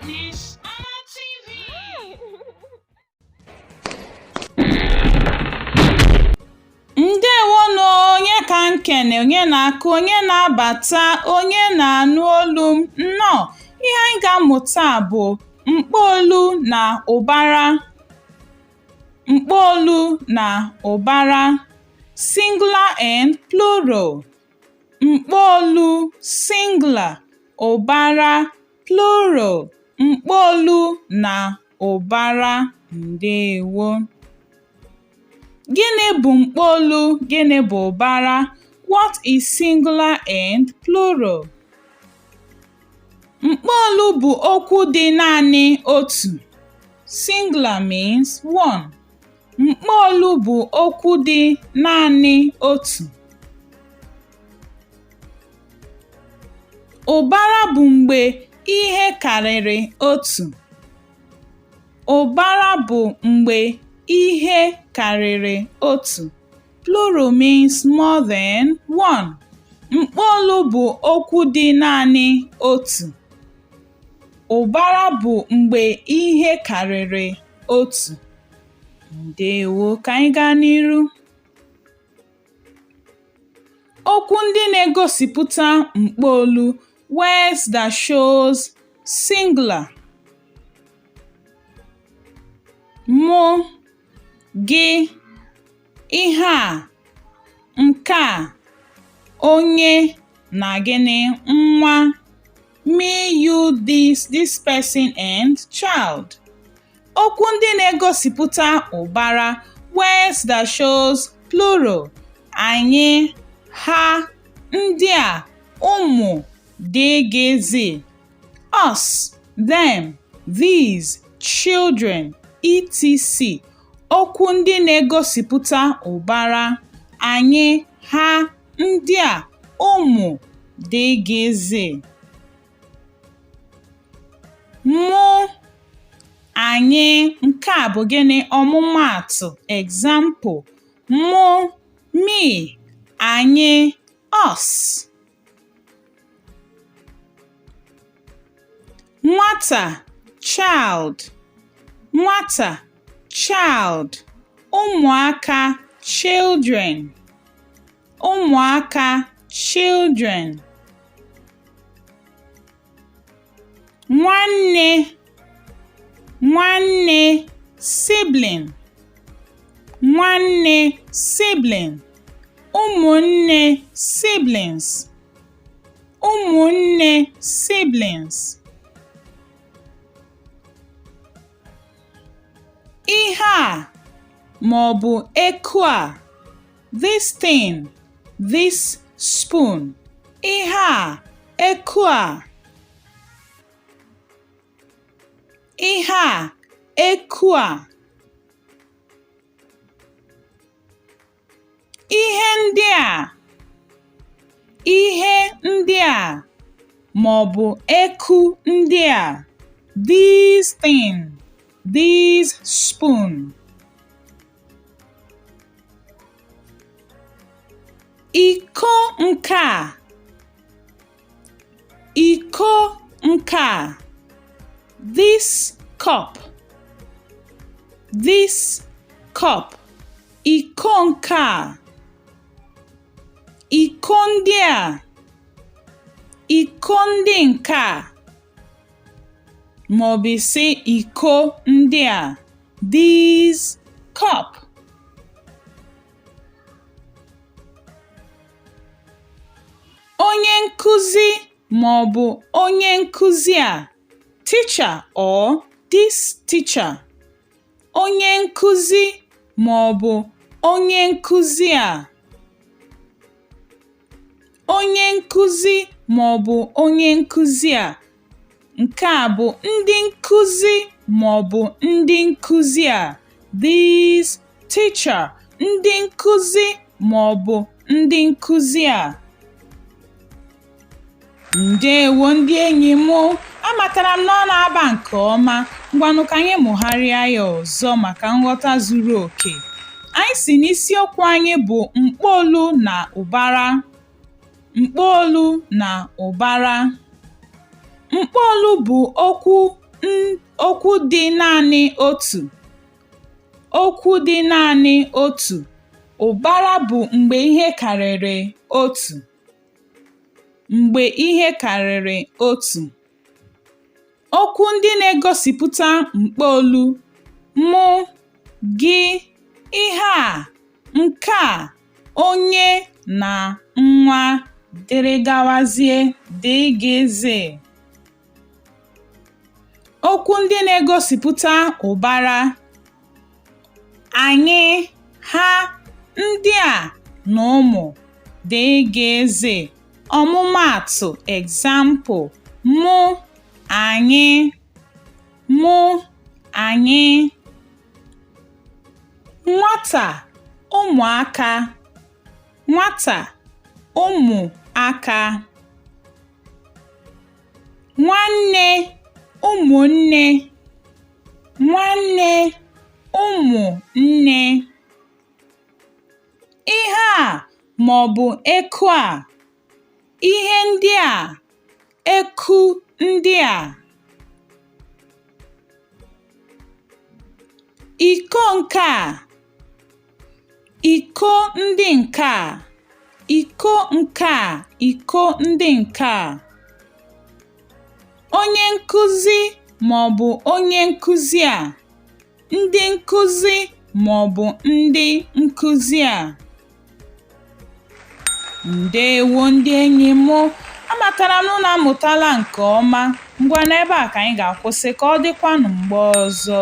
Miss Anna TV. Ndewonụ onye ka m kene onye na-akụ onye na-abata onye na-anụ olu m nnọọ ihe anyị ga-amụ taa bụ mkpọolu na ụbara mkpọolu na ụbara singular and plural mkpọolu singular ụbara plural mkpọolu na ụbara ndewo Gịnị bụ mkpọolu? Gịnị bụ ụbara? What is singular and plural? Mkpọolu bụ okwu dị naanị otu. Singular means one. Mkpọolu bụ okwu dị naanị otu. Ụbara bụ mgbe ihe karịrị otu. Ụbara bụ mgbe ihe karịrị otu. Plural means more than one. Mkpọolu bụ okwu dị naanị otu. Ụbara bụ mgbe ihe karịrị otu. Ndewo ka anyị gaa n'iru. Okwu ndị na-egosipụta mkpọolu words that shows singular. Mụ, gị, ihe a, nke a, onye na gịnị nwa. Me, you, this, this person and child. Okwu ndị na-egosipụta ụbara words that shows plural. Anyị, ha, ndị a, ụmụ, dgz. Us, them, these, children, etc. Okwu ndị na-egosipụta ụbara anyị, ha, ndị a, ụmụ, dgz. Mụ, anyị, nke a bụ gịnị? Ọmụmaatụ example. Mụ, me, anyị, us. Nwata child, nwata child, ụmụaka children, ụmụaka children. Nwanne nwanne sibling, nwanne sibling, ụmụnne siblings, ụmụnne siblings. Ihe a maọbụ eku a this thing, this spoon. Ihe a, eku a. Ihe a, eku a. Ihe ndị a, ihe ndị a maọbụ eku ndị a this thing, this spoon. Iko nke a, iko nke a, this cup, this cup, iko nke a, iko ndị a, iko ndị nke a maọbụ ị sị iko ndị a these cup. Onye nkụzi maọbụ onye nkụzi a teacher or this teacher. Onye nkụzi maọbụ onye nkụzi a. Onye nkụzi maọbụ onye nkụzi a. Nke a bụ ndị nkụzi maọbụ ndị nkụzi a. This teacher, ndị nkụzi maọbụ ndị nkụzi a. Ndewo ndị enyi m amatara m na ọ na-aba nke ọma ngwanụ ka anyị mụgharịa ya ọzọ maka nghọta zuru oke anyị sị na isiokwu anyị bụ mkpọolu na ụbara Mkpọolu na ụbara. Mkpọolu bụ okwu dị naanị otu. Okwu dị naanị otu. Ụbara bụ mgbe ihe karịrị otu. Mgbe ihe karịrị otu. Okwu ndị na-egosipụta mkpọolu: mụ, gị, ihe a, nke a, onye na nwa dịrị gawazie dgz. Okwu ndị na-egosipụta ụbara: anyị, ha, ndị a na ụmụ dgz. Ọmụmaatụ example: mụ, anyị, mụ, anyị. Nwata, ụmụaka, nwata, ụmụaka. Nwanne, ụmụnne, nwanne, ụmụnne. Ihe a maọbụ eku a, ihe ndị a, eku ndị a. Iko nke a, iko ndị nke a, iko nke a, iko ndị nke a. Onye nkụzi maọbụ onye nkụzi a, ndị nkụzi maọbụ ndị nkụzi a. Ndewo ndị enyi m, amatara m na unu amụtala nke ọma. Ngwa n'ebe a ka anyị ga-akwụsị ka ọ dịkwanụ mgbe ọzọ.